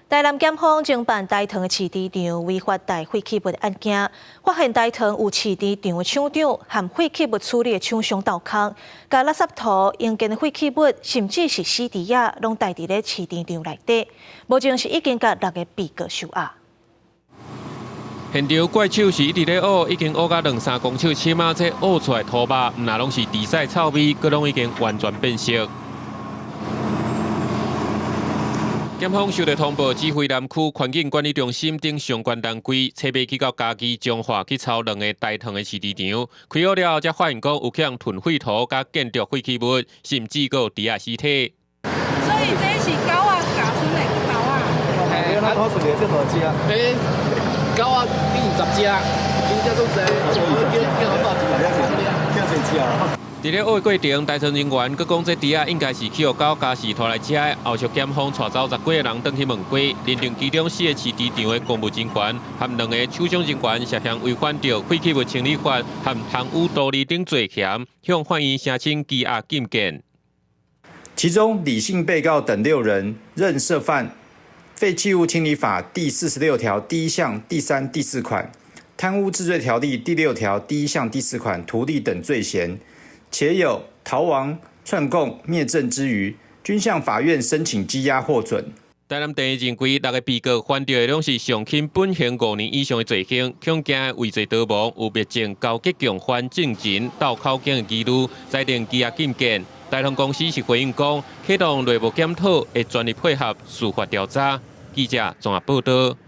台南檢方偵辦大同的飼豬場違法帶廢棄物的案件，發現大同有飼豬場的廠長和廢棄物處理的廠商鬥空，共垃圾塗、營建的廢棄物，甚至是死豬仔，攏帶佇咧飼豬場內底。目前是已經共六個被告收押。現場怪手是一直咧挖，已經挖到兩三公尺深啊！這挖出來土肉，毋但攏是豬屎臭味，閣攏已經完全變色。檢方收到通報，指揮南區環境管理中心等相關單位，冊欲去到嘉義彰化去抄兩个大同的飼豬場，開挖了後才發現講有去予人囤廢土、佮建築廢棄物，甚至閣有豬仔屍體。所以這是狗仔咬出來的狗仔。嘿，咱拖出來這無隻。欸，狗仔已經10隻，真正足濟，叫叫環保局來叫濟隻。佇咧挖的過程，大村人員閣講這豬仔應該是去予狗家己拖來食的。後續檢方帶走十幾个人轉去問過，認定其中四个飼豬場的公務人員和兩个廠商人員涉嫌違反著廢棄物清理法和貪污圖利等罪嫌，向法院申請羈押禁見。其中李姓被告等六人認涉犯廢棄物清理法第46條第一項第三、第四款、貪污治罪條例第6條第一項第四款圖利等罪嫌。且有逃亡、串供、滅證之虞，均向法院申請羈押獲准。台南地院認為，六个被告犯著的攏是上輕本刑5年以上的罪行，恐驚畏罪逃亡，有滅證勾結共犯證人鬥口供的疑慮，裁定羈押禁見。大同公司是回應講，啟動內部檢討，會全力配合司法調查。記者綜合報導。